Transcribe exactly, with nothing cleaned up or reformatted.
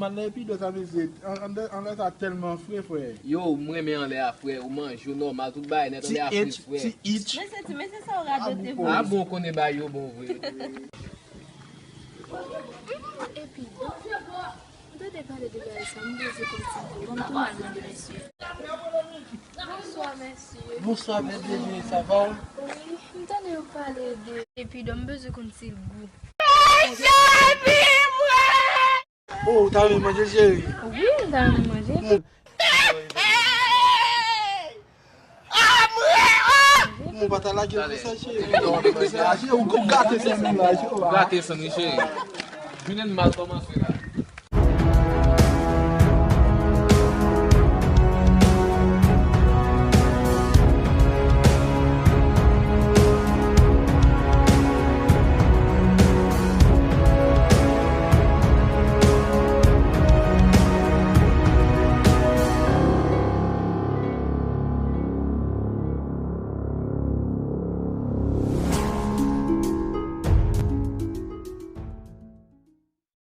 Anlè pi dò sa, mesye. An- anlè- anlè sa tèlman fre, frè. Yo, m renmen anlè a, frè. Ou manje, ou nòmal, tout bagay nèt, anlè a fre, frè. Mesye, ti mesye sa ou radote vre. A bon, ou konnen bagay yo bon vre. Epi, m tande pale de bagay sa, m bezwen konn ti kou. Ban m tounen al mande mesye. Bonswa, mesye. Bonswa, bèl bebe, sa va? Wi, m tande yo pale de epi dò, m bezwen konn si l gou. Oh, ou ta renmen manje l, cheri? Wi, m ta renmen manje l. Mon pa ta lage l konsa, cheri. Ou, ou gate san nou la, cheri. Ou gate san nou, cheri. Jounen mal kòmanse la.